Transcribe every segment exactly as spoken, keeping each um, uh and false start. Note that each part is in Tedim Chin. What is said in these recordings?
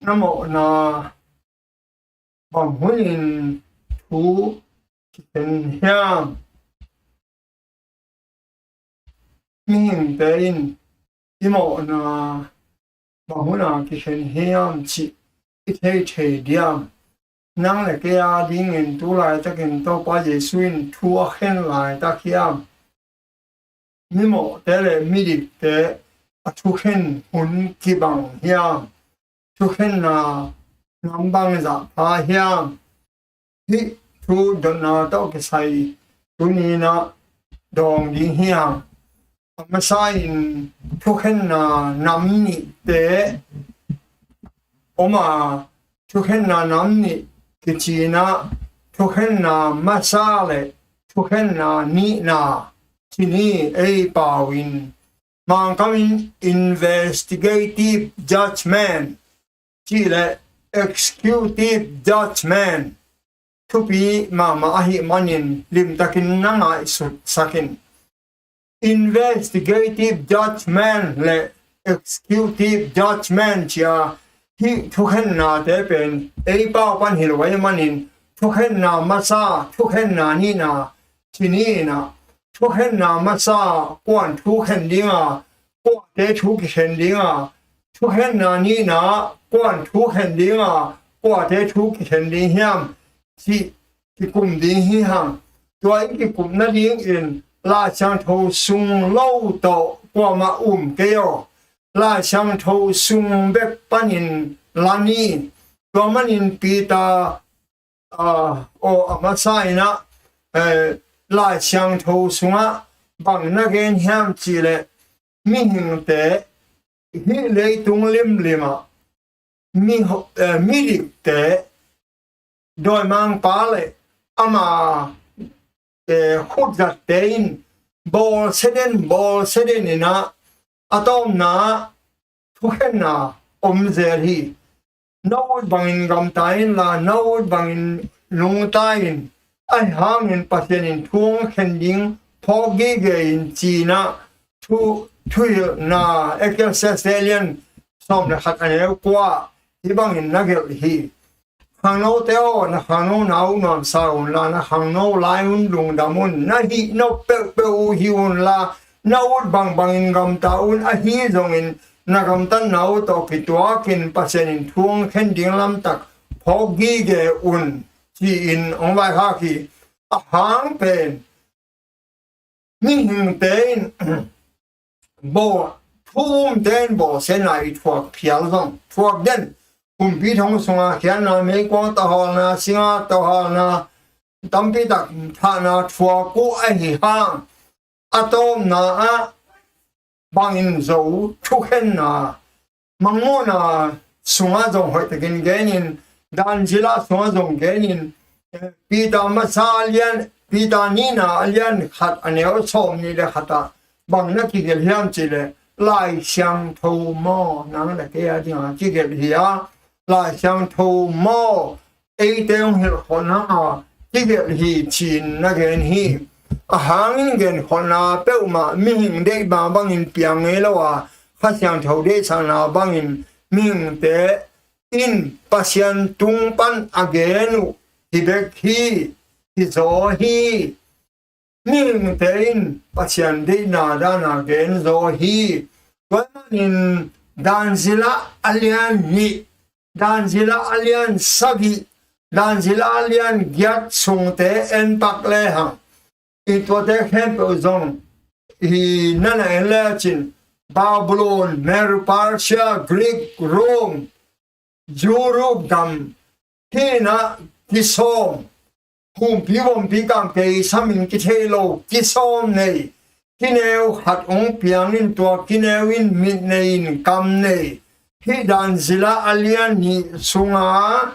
na mawhna bang hunin thu kikhen hiam? Mihingte in i mawhna bang huna kikhen hiam cih i thei thei diam? Nang le kei a dingin tu laitakin Topa Jesu in thu a khen laitak hiam? Mimawhte le midikte a thukhen hun kibang hiam? Thukhenna nam bangzah pha hiam? Hih thu dotna tawh kisai tuni-in ah dawng ding hi hang. A masa in thukhenna nam nihte om a, thukhenna nam nih kici-in ah thukhenna masa le thukhenna nihna ci ni. Ei pau in, Mangkam in investigative judgment cih le executive judgment thupi mahmah ahih manin limtakin na ngaihsut sak in. Investigative judgment le executive judgment ci-a hih thukhennate pen ei pau pan hi lo ahih manin thukhenna masa, thukhenna nihna ci ni-in ah, thukhenna masa kuan thukhen ding a, kuate thu kikhen ding a, thukhenna nihna kuan thukhen ding a, kuate thu kikhen ding hiam cih kikum ding hi hang. Tua i kikum nadingin Lai Siangtho sung lo tawh kuamah um kei aw. Lai Siangtho sung bek panin la ni. Tua manin Peter, ah, aw, a masa in ah, eh, Lai Siangtho sungah bang na gen hiam cih leh, mihingte hih leitung limlimah mi, eh, midikte dawimangpa le ama, eh, khutzatte in bawlsia den, bawlsia den in ah a tawpna ah thukhenna om zel hi. Na ut bangin gamta inla, na ut bangin nungta in, ahi hangin Pasian in thu hong khen ding phawk gige in ci-in ah thu, thuhilhna Ecclesiastes a lian sawm le khat a neu kua hih bangin na gelh hi. Khangnote aw, na khangnona uh nuamsa unla, na khangno lai un lungdam un, na hih nop peuhpeuh uh hih unla, na ut bangbangin gamta un, ahi zongin na gamtatna uh tawh kituakin Pasian in thu hong khen ding lamtak phawk gige un, ci-in hong vaikhak hi. A hang pen mihingte in bawl, thu umte in bawlsiatna i thuak phial zong, thuak den, kumpi thong sunga khiatna, meikuang tawhawlna, singa tawhawlna, tampi tak thahna thuak uh ahi hang, a tawpna ah bangin zo thukhenna, Mangmuhna sungah zong hoihtakin genin, Dan zila sungah zong genin, eh, Peter masa a lian, Peter nihna a lian khat a neu sawm nih le khat ah bang na kigelh hiam cih leh, Lai Siangtho maw, nang le kei a dingah kigelh hi a, Lai Siangtho maw, eite hong hilhkholhna a kigelh hi ci-in na gen hi. A hangin genkholhna peuhmah mihing deih bangbangin piang ngei lo a, Kha Siangtho deihsakna bangin mihingte in Pasian tung pan a gen uh hi bek hi, hi zaw hi. Mihingte in Pasian deihna dana gen zaw hi. Tua ahih manin Dan zila a lian nih, Dan zila a lian sagih, Dan zila a lian giat sungte en pak lehang, i tuate khempeuh zong hi, na na en lecin Babylon, Medo-Persia, Greek, Rome, Europe gam, hih in ah kisawm, humpi vompi kam kei samin kithei lo kisawm nei, kineu khat hong piangin tua kineu in mit nei in kam nei. Hih Dan zila a lian nih sunga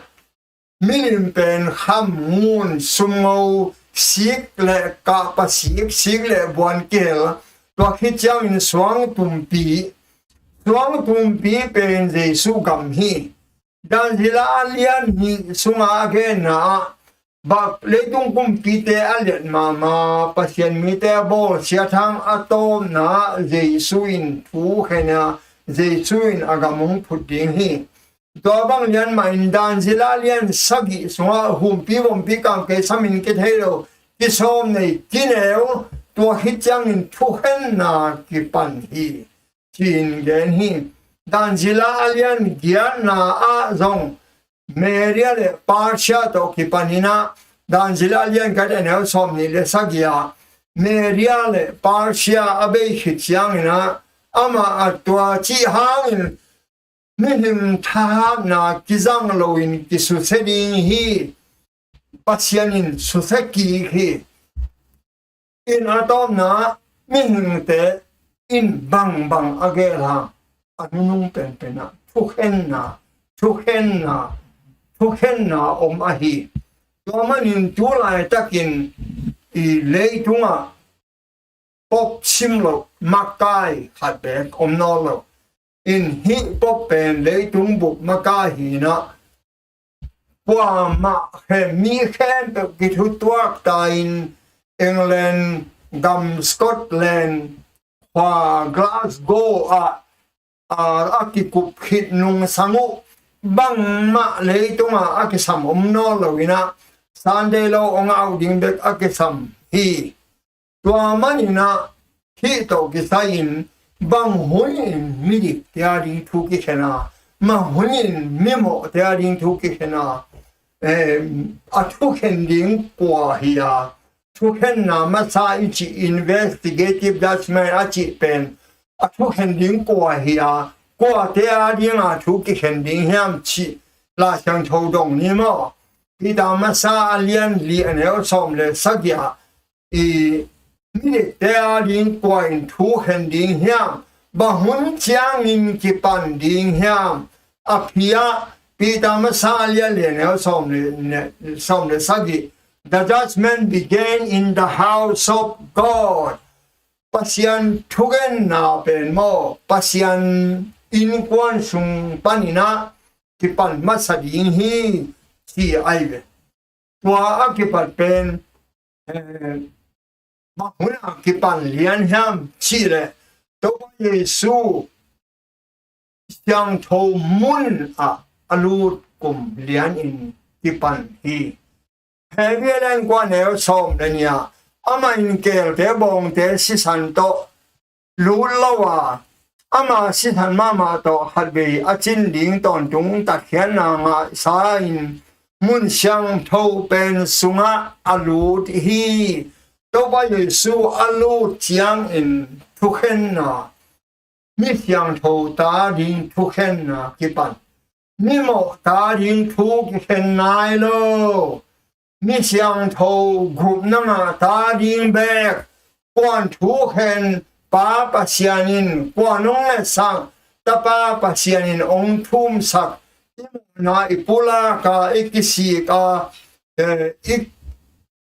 milim pen kham, ngun, sumngo, sik le kahpa sik, sik le buan kihel, tua khit ciangin suangtumpi, suangtumpi pen Jesu gam hi. Dan zila a lian nih sunga a genna ah, bak leitung kumpite a liat mahmah, Pasian mite a bawlsiat hang a tawpna ah Jesu in thu khen a, Jesu in a gam hong phut ding hi. Tua bang lian mah in Dan zila lian sagih sungah humpi vompi, kam kei sam in kithei lo, kisawm nei, kineu, tua khit ciangin thukhenna kipan hi, ci-in gen hi. Dan zila a lian giatna ah zong Media le Persia tawh kipan in ah, Dan zila a lian khat a neu sawm nih le sagih ah, Media le Persia a bei khit ciangin ah, amah a tua cih hangin mihing thahatna kizang loin kisusia ding hi. Pasian in susia kik hi. In a tawpna, mihingte in bangbang a gel hang, a nunung penpen ah thukhenna, thukhenna, thukhenna om ahi. Tua manin tu laitakin i leitungah pop sim lo, makai khat beek om nawn lo. In hih pop pen leitung bup makai hi in ah, kuamah khem, mi khempeuh kithutuak ta in, England gam, Scotland khua Glasgow ah, a, a kikup khit nungsang uh bangmah leitungah a kisam om nawn lo in ah, Sunday lo hong au ding bek a kisam hi. Tua manin ah hih tawh kisai-in bang hun in midikte a ding thu kikhen a, bang hun in mimawhte a ding thu kikhen a, eh, a thukhen ding kua hi a, thukhenna masa i cih investigative judgment a cih pen a thukhen ding kua hi a, kuate a dinga thu kikhen ding hiam cih Lai Siangtho dong ni maw? Peter masa a lian li a neu sawm le sagih ah, i midikte a ding kua in thukhen ding hiam? Bang hun ciangin kipan ding hiam? A pia, Peter masa a lian li a neu sawm le, ne, sawm le sagih. The judgment began in the house of God. Pasian thugenna pen maw, Pasian innkuan sung panin ah kipan masa ding hi, ci ahi ve. Tua a kipat pen, eh, bang hun ah kipan lian hiam cih leh, Topa Jesu siangtho mun ah a lut kum lianin kipan hi. Hebru a lian kua neu sawm le nih ah, amah in keelte bawngte sisan tawh lut lo a, ama sisan mahmah tawh khatvei a cin ding tawntung tatkhiatna ngahsa in mun siangtho pen sungah a lut hi. Topa Jesu a lut ciangin thukhenna, mi siangtho ta ding thukhenna kipan. Mimawh ta ding thu kikhen nai lo. Mi siangtho gupna ngah ta ding bek. Kuan thukhen? Pa Pasian in. Kuan hong letsang? Tapa Pasian in hong thumsak. I mawhna i pulak a, i kisik a, eh, i,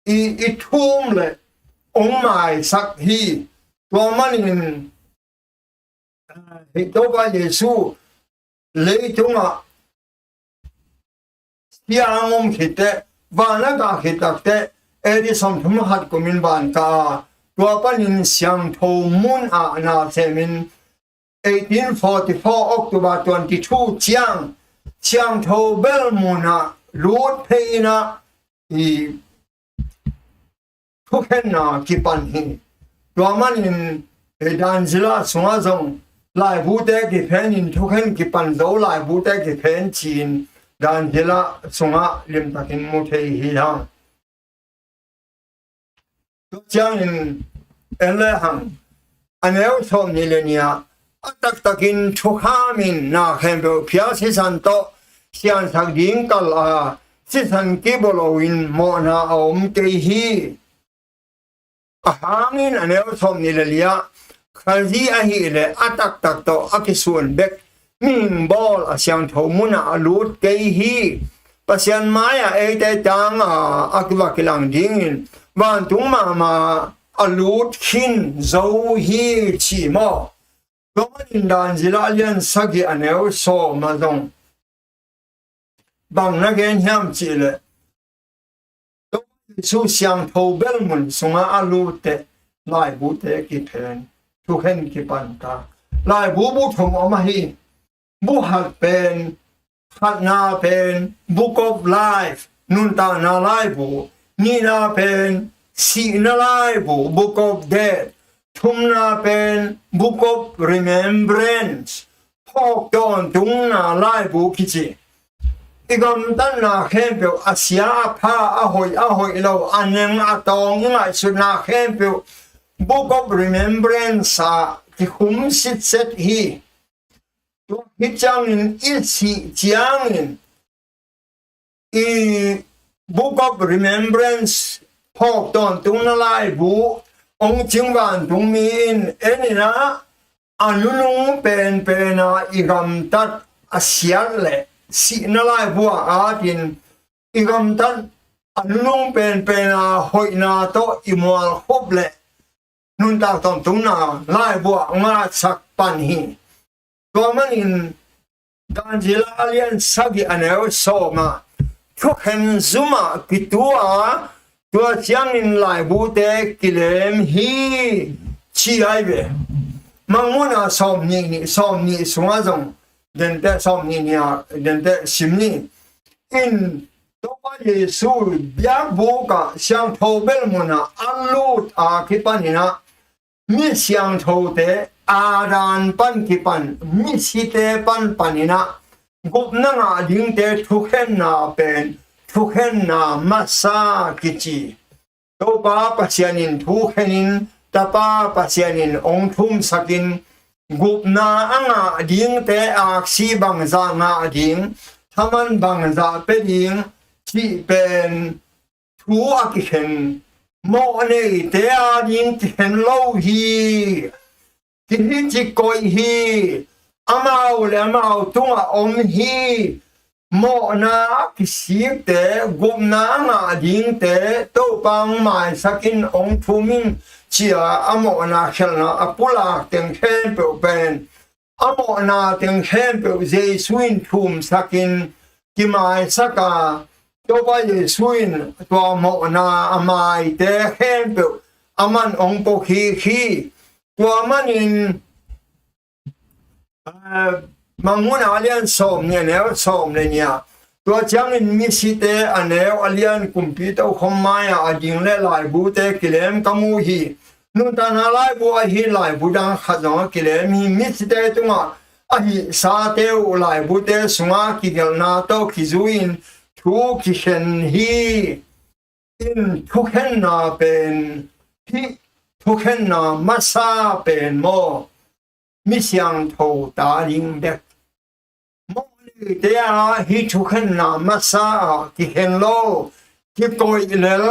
i, i thum le hong maisak hi. Tua manin, eh, hih Topa Jesu leitungah siang om khit teh, van a kah khit tak teh, A D sawmthum khat kumin van kah a, tua panin siangtho mun ah na semin, eighteen forty-four October twenty-two ciang siangtho bel mun ah lut phei in ah, i thukhenna kipan hi. Tua manin, eh, Dan zila sungah zong laibute kiphenin thukhen kipan zo, laibute kiphen ci-in Dan zila sungah limtakin mu thei hi hang. Tua ciangin en le hang, a neu sawm nih le nih ah, a taktakin thukhamin na khempeuh phial sisan tawh siansak ding kal a, sisan kibawl loin mawhna a om kei hi. A hangin a neu sawm nih le li ah, Khazih ahih leh a taktak tawh a kisuan bek mihing bawl a siangtho munah a lut kei hi. Pasian mai-ah eite tanga a va kilang dingin vantung mahmah a lut khin zo hi, ci maw? Tua manin Dan zila lian sagih a neu sawm ah zong bang na gen hiam cih leh, Topa Jesu siangtho bel mun sungah a lut teh laibute kiphen, thukhen kipan ta. Laibu bu thum om ahi. Bu khat pen Khatna pen Book of Life, nuntakna laibu. Nihna pen sihna laibu, Book of Death. Thumna pen Book of Remembrance, phawk tawntungna laibu kici. I gamtatna khempeuh, a sia a pha, a hoih a hoih lo, a neng a tawng, i ngaihsutna khempeuh Book of Remembrance ah kikhum sitset hi. Tua hi ciangin i sih ciangin i Book of Remembrance, phawk tawntungna laibu hong cing vantungmi in en in ah, a nunung penpen a i gamtat a siat leh sihna laibu ah atin, i gamtat a nunung penpen a hoihna tawh i mualkhup leh nuntak tawntungna laibu ah ngahsak pan hi. Tua manin Daniel a lian sagih a neu sawm ah, thukhen zum ah kitu a, tua ciangin laibute kilem hi, ci ai ve. Mangmuhna sawm nih nih, sawm nih sungah zong dente, sawm nih nih ah dente sim ni. In Topa Jesu biakbuk ah, siangtho bel mun ah a lut a kipan in ah, mi siangthote Adam pan kipan misite pan pan in ah, gupna ngah dingte thukhenna pen thukhenna masa kici. Topa Pasian in thukhen in, Tapa Pasian in hong thumsak in, gupna a ngah dingte aksi bangzah ngah ding, thaman bangzah pia ding cih pen thu a kikhen, mawhneite a ding kikhen lo hi. Kihi ci koih hi. Amau le amau tungah om hi. Mawhna a kisikte, gupna a ngah dingte Topa hong maisak in, hong thum in, ci-a a mawhna khelhna a pulak teng khempeuh pen, a mawhna teng khempeuh Jesu in thumsak in, kimaisak a, Topa Jesu in tua mawhna a maite khempeuh aman hong pawkhik hi. Tua manin, eh, Mangmuhna a lian sawm nih a neu sawm le nih ah, tua ciangin misite a neu a lian kumpi tokhom mai-ah a ding le laibute kilem ka mu hi. Nuntakna laibu ahi laibu dang khat zong a kilem hi. Misite tungah a hihsate uh laibute sungah kigelhna tawh kizui-in thu kikhen hi. In thukhenna pen, hih thukhenna masa pen maw, mi siangtho ta ding bek, mawhneite a hih thukhenna masa ah kikhen lo, kikoih lel,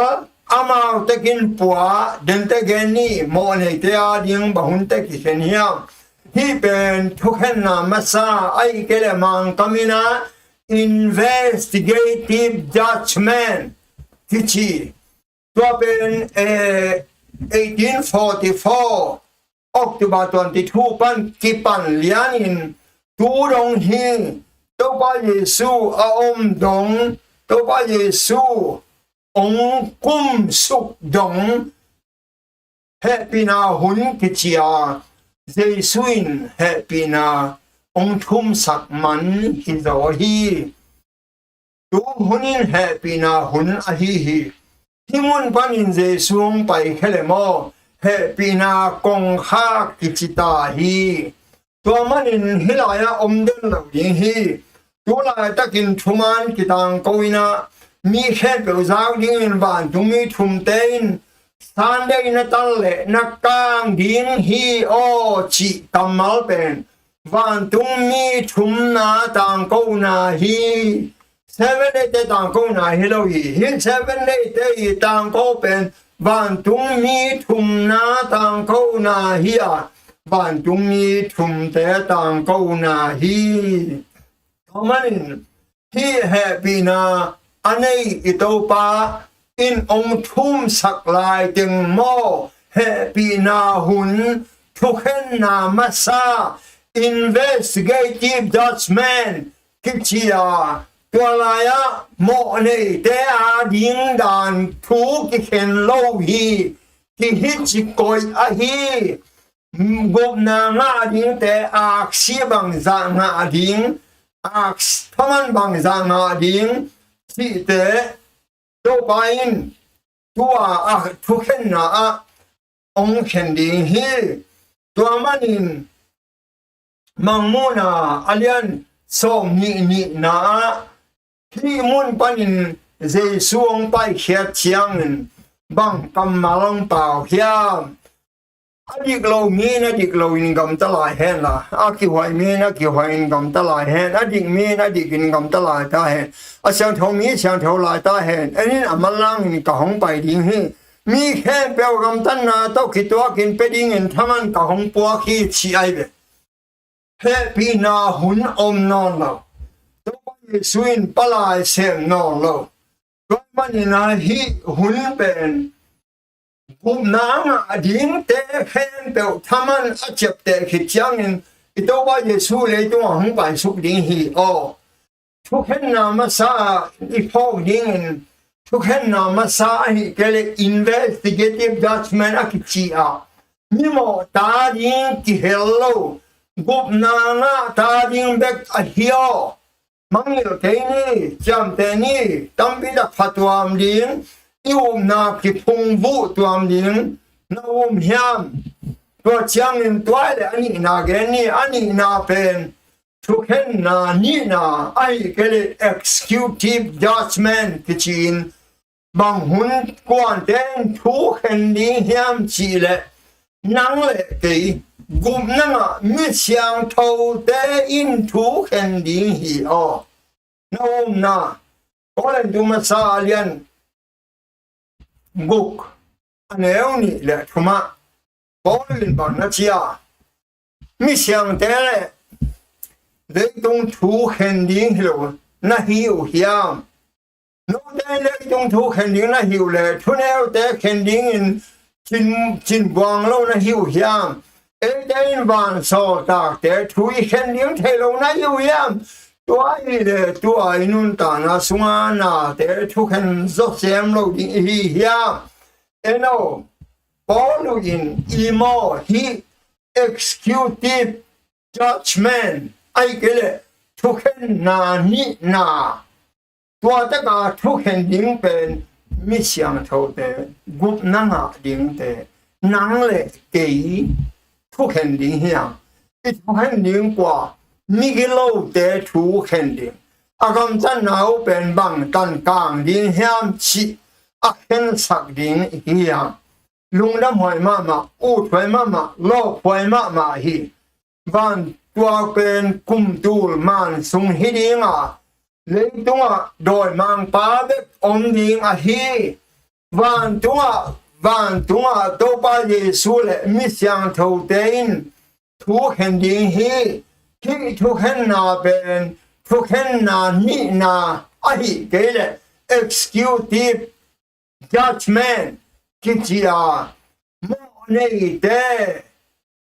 amau tekin pua, dente gen ni, mawhneite a ding bang hun te kikhen hiam? Hih pen thukhenna masa, ahih kei leh Mangkam in ah investigative judgment kici. Tua pen, eh, eighteen forty-four October twenty-two pan kipan lianin tu dong hi. Topa Jesu a om dong, Topa Jesu hong kumsuk dong, hehpihna hun kici a, Jesu in hehpihna hong thumsak man hi zaw hi. Tu hun in hehpihna hun ahi hi. Hih mun panin Jesu hong paikhia leh maw, hehpihna kongkhak kici ta hi. Tua manin hih lai-ah om den lo ding hi. Tu laitakin thuman kitangko in ah, mi khempeuh zak dingin vantungmi thumte in Sunday na tal leh na kang ding hi aw cih kammal pen vantungmi thumna tangkona hi. Seven Day te tangkona hi lo hi. Hih Seven Day te i tangko pen vantungmi thumna tangkona hi a, vantungmi thumte tangkona hi. Tua manin hih hehpihna a nei i Topa in hong thumsak lai teng maw, hehpihna hun, thukhenna masa, investigative judgment kici a, tua lai-ah mawhneite a ding dan thu kikhen lo hi. Kihi ci koih ahi. Gupna ngah dingte aksi bangzah ngah ding, a thaman bangzah ngah ding cihte Topa in tua a thukhenna ah hong khen ding hi. Tua manin Mangmuhna a lian sawmnih nihna ah hih mun panin Jesu hong paikhiat ciangin bang kammal hong pau hiam? A dik lo mi in a dik lo in gamta lai hen la, a kihuai mi in a kihuai in gamta lai hen, a dik mi in a dik in gamta lai ta hen, a siangtho mi siangtho lai ta hen, en in a manlang in ka hong pai ding hi. Mi khempeuh gamtatna tawh kituakin pia dingin thaman ka hong puak hi, ci ai ve. Hehpihna hun om nawn lo. Topa Jesu in palai sem nawn lo. Tua manin a hih hun pen gupna a ngah dingte khempeuh thaman a ciapteh khit ciangin i Topa Jesu leitungah hong paisuk ding hi aw. Thukhenna masa i phawk dingin, thukhenna masa ahih kei leh investigative judgment a kici ah mimawh ta ding kihel lo, gupna ngah ta ding bek ahi aw. Mangngilh kei ni, ciamteh ni, tampi tak phatuam ding, i upna kiphungvuh tuam ding na um hiam? Tua ciangin tua le a nihna gen ni, a nihna pen thukhenna nihna ahih kei leh executive judgment kici-in, bang hun kuante in thu khen ding hiam cih leh nang le kei gupna ngah mi siangthote in thu khen ding hi aw. Na umna Korintu masa a lian guk a neu nih le thumah Paul in bang na ci a, mi siangte le leitung thu khen ding hi lo na hi uh hiam? Note in leitung thu khen ding na hi uh le thuneute khen dingin cin, cin buang lo na hi uh hiam? Eite in vansawltakte thu i khen ding thei lo na hi uh hiam? Tua hi le tua i nuntakna sunga nate thukhen zaw sem lo ding i hi hiam? Eno, Paul in i maw hi executive judgment ahih kei leh thukhenna nihna, tua taka thukhen ding pen mi siangthote, gupna ngah dingte, nang le kei thukhen ding hiam? I thukhen ding kua? Migilote thukhen ding. A gamtatna uh pen bang tan kang ding hiam cih a khensak ding i hi hiam? Lungdam huai mahmah, uthuai mahmah, lawphuai mahmah hi. Vantuak pen kumtul man sung hi dinga, leitungah dawimangpa bek om ding ahi. Vantungah, vantungah Topa Jesu le mi siangthote in thukhen ding hi. Hih thukhenna pen thukhenna nihna ahih kei leh executive judgment kici a, mawh neite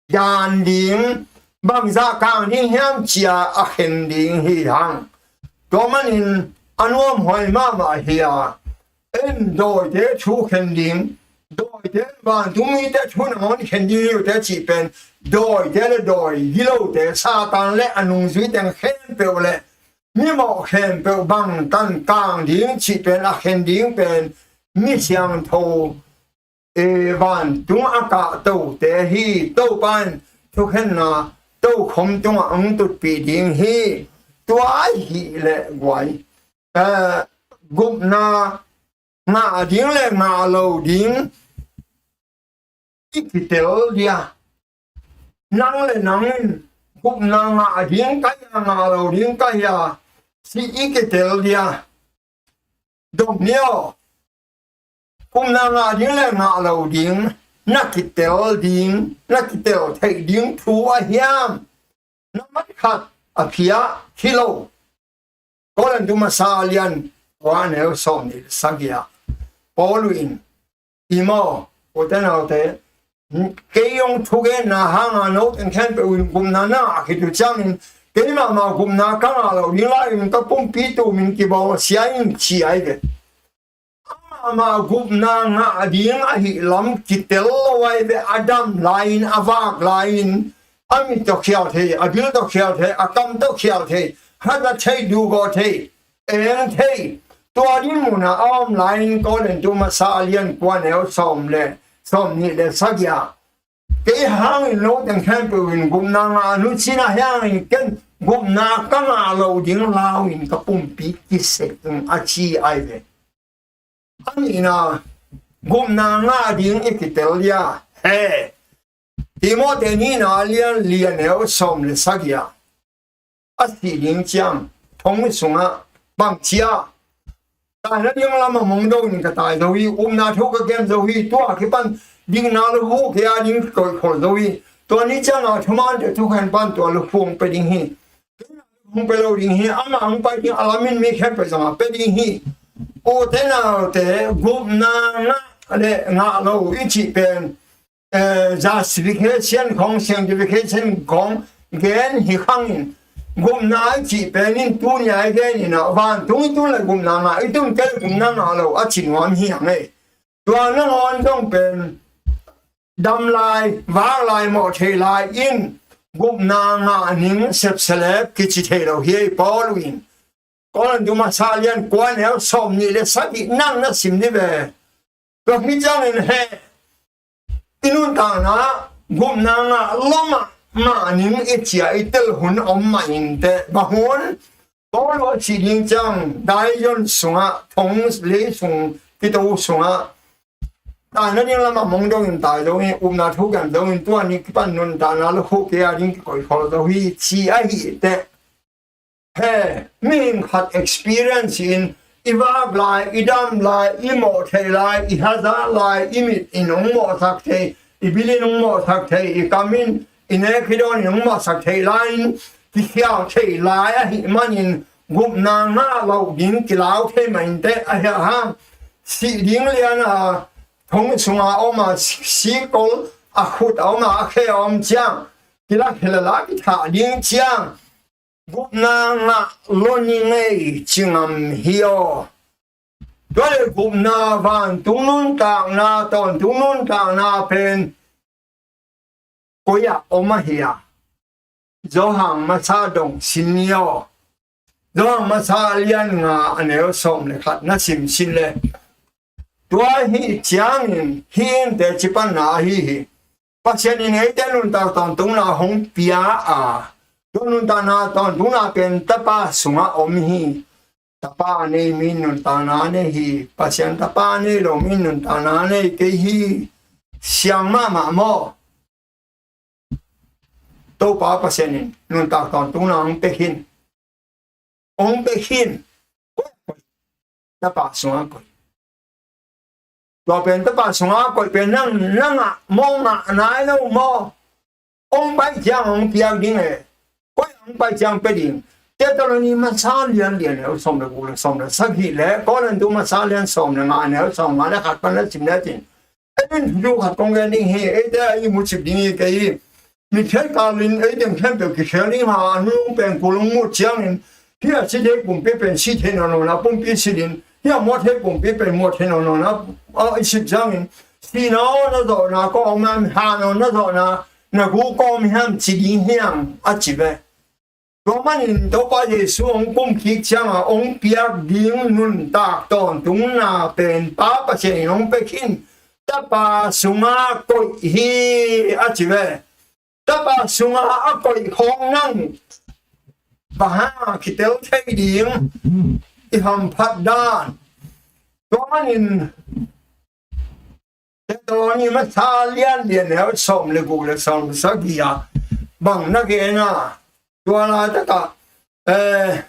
dan ding, bangzah kang ding hiam ci a a khen ding hi hang. Tua manin a nuamhuai mahmah hi a, en dawite thu khen ding, dawite vantung mite thu nangawn khen ding hi uh te cih pen dawite le dawi gilote, Satan le a nungzui teng khempeuh le mimawh khempeuh bang tan kang ding cih pen a khen ding pen mi siangtho, e, vantung a kahtote hi. Topa in thukhenna tokhom tungah hong tutpih ding hi. Tua ahih leh guai, e, gupna ngah ding le ngah lo ding i kitel dia. Nang le nang in gupna ngah ding ka hia, ngah lo ding ka hia, ci i kitel dia. Dong ni aw, gupna ngah ding le ngah lo ding na kitel ding, na kitel theih ding thu a hiam? Na mat khat a phiah hi lo. Korintu masa lian kua neu sawm nih le sagih ah Paul in, i maw, ute naute, kei hong thugenna hanga no teng khempeuh in gupna na ngah khit uh ciangin, kei mahmah gupna ka ngah lo ding lai-in ka pumpi tumin kibawlsia in ci ai ve. Amah gupna ngah ding ahih lam kitel lo ai ve. A dam lai-in, a vak lai-in, a mit tawh khial thei, a bil tawh khial thei, a kam tawh khial thei, Khaza thei, duhgawh thei, eng thei, tua ding munah a om lai-in Korintu masa a lian kua neu sawm le sawm nih le sagih ah, kei hangin note khempeuh in gupna ngah un ci-in, ahi hangin ken gupna ka ngah loh ding lau-in ka pumpi kiseh ing, a ci ahi ve. A nihna, gupna ngah ding i kitel dia? He, Timoti nihna a lian li a neu sawm le sagih ah, a sih ding ciang thong sungah bang ci a, taina ding lamah mong dongin ka tai zo hi, upna thu ka gen zo hi, tua kipan dikna lukhu kei a ding kikoihkhol zo hi. Tua ni ciangah thumante thukhen pan tua lukhu hong pia ding hi. Hong pia lo ding hi, amah hong pai ding a lamin mi khempeuh zongah pia ding hi. Ute naute, gupna ngah le ngah lo i cih pen, eh, justification khong, sanctification khong gen hi khangin, gupna i cih pen in tuni a i gen in ah, vantung i tun le gupna ngah, i tun kei le gupna ngah lo a ci nuam hi hang e. Tua nangawn zong pen dam lai, vak lai, mawh thei lai in gupna ngah ning sepselep kici thei lo hi ei. Paul in Korintu masa lian kua neu sawm nih le sagih nang na sim ni ve. Tua hi ciangin he, i nuntakna gupna ngah lo mahmah ning i ci a i tel hun om mah inteh. Bang hun? Paul a cih ding ciang, daion sungah, thong lei sung kito sungah, taina ding lamah mong dongin tai zo hi, upna thu gen zo hi, tua ni kipan nuntakna lukhu kei a ding kikoihkhol zo hi, ci ahi teh. He, mihing khat experience in, i vak lai, i dam lai, i mawh thei lai, i hazat lai, i mit in hong mawhsak thei, i bil in hong mawhsak thei, i kam in, i nek i dawn in hong mawhsak thei lai in, kikhial thei lai ahih manin gupna ngah loh ding kilau thei mah inteh. Ahi hang, sih ding lian a, thong sunga om a, sikol a khut a om a, a khe a om ciang, kilak hilala kithah ding ciang, gupna ngah lo ni ngei ci ngam hi aw. Tua le gupna, vantung nuntakna, tawntung nuntakna pen koi ah om ahi a? Johan masa dong sin ni aw. Johan masa lian nga a neu sawm le khat na sim sin le, tua hi ciangin hih in teci panna ahi hi. Pasian in eite nuntak tawntungna hong pia a, tua nuntakna tawntungna pen Tapa sungah om hi. Tapa nei mi nuntakna nei hi. Pasian Tapa nei lo mi nuntakna nei kei hi. Siang mahmah maw? Topa Pasian in nuntak tawntungna hong pia khin. Hong pia khin. Tapa sungah koih. Tua pen Tapa sungah koih pen nang, nang ah maw, ngah nai lo maw? Hong pai ciang hong piak ding e. Koi ah hong pai ciang pia ding? Thesalonika masa lian li a neu sawm le guk le sawm le sagih le Korintu masa lian sawm le nga a neu sawm nga le khat pan na sim le cin. Ei in thu khat kong gen ding hi, eite a i mucip ding hi kei hi. Mithiat kalin ei teng khempeuh kikhel ding hi a, a nung pengkul hong mut ciangin, hih a si thei pumpi pen si thei nawn lo in a pumpi sit in, hih a muat thei pumpi pen muat thei nawn lo in a, a, i sit ciangin, sihna aw na zawhna kong om a, hahna aw na zawhna na gu kong om hiam ci ding hiam a ci ve. Tua manin Topa Jesu hong kum kik ciangin hong piak ding nuntak tawntungna pen Pa Pasian in hong pia khin, Tapa sungah koih hi a ci ve. Tapa sungah a koih khawng nang bang hang kitel thei ding, i hamphat dan. Tua manin Thesalonika masa lian li a neu sawm le guk le sawm le sagih ah bang na gen a, tua laitak ah, eh,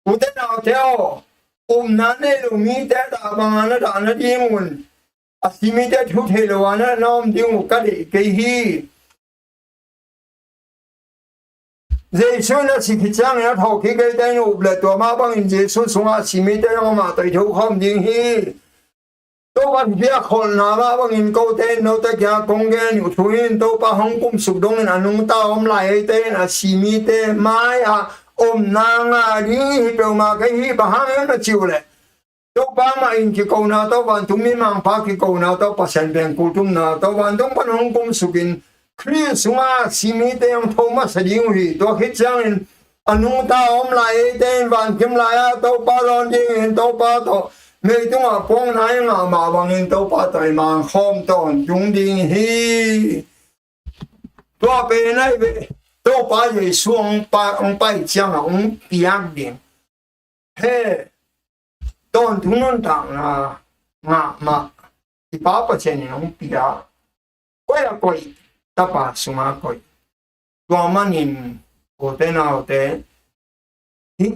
ute naute aw, upna nei lo mite dah bang a na dah nading un, a si mite thu thei lo a na, na om ding uh ka deih kei hi. Jesu in a si khit ciangin a thawhkik eite in up leh tua mah bangin Jesu sungah a si mite zong amah tawh i thokhawm ding hi. Topa thupiak kholhna mah bangin kote in note kiangah kong gen uh thu in Topa hong kumsuk dongin a nungta a om lai eite in a si mite mai-ah omna ngah ding i hi peuhmah kei hi. Bang hang hiam na cih uh leh Topa mah in kikona tawh, vantung mimangpa kikona tawh, Pasian pengkul tumna tawh vantung pan hong kumsukin Khrih sungah a si mite hong tho masa ding uh hi. Tua khit ciangin A nungta om lai eite in vankim lai-ah Topa dawn dingin Topa tawh meitungah puakna i ngah mah bangin Topa tawh i mangkhawm tawntung ding hi. Tua pen ahi ve, Topa Jesu hong pa, hong pai ciangah hong piak ding. He, tawntung nuntakna ngah mah i Pa Pasian in hong pia. Koih a koih, Tapa sungah koih. Tua manin, kote naute, hih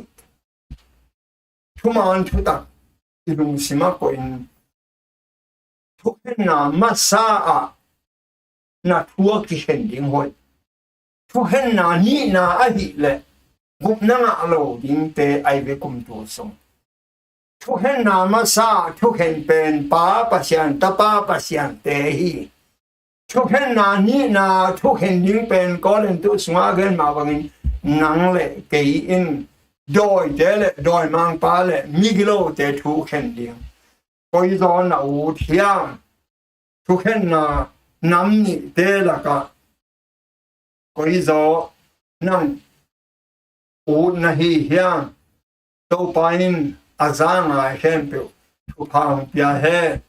thuman thutak i lungsimah koih in, thukhenna masa ah na thu a kikhen ding hoih. Thukhenna nihna ahih leh gupna ngah lo dingte ahi ve kum tul sung. Thukhenna masa ah thukhen pen Pa Pasian, Tapa Pasiante hi. Thukhenna nihna thukhen ding pen Korintu sungah gen mah bangin nang le kei in dawite le dawimangpa le migilote thukhen ding. Koizaw na ut hiam? Thukhenna nam nihte lakah koizaw nang ut na hi hiam? Topa in a za ngai khempeuh thupha hong pia hen.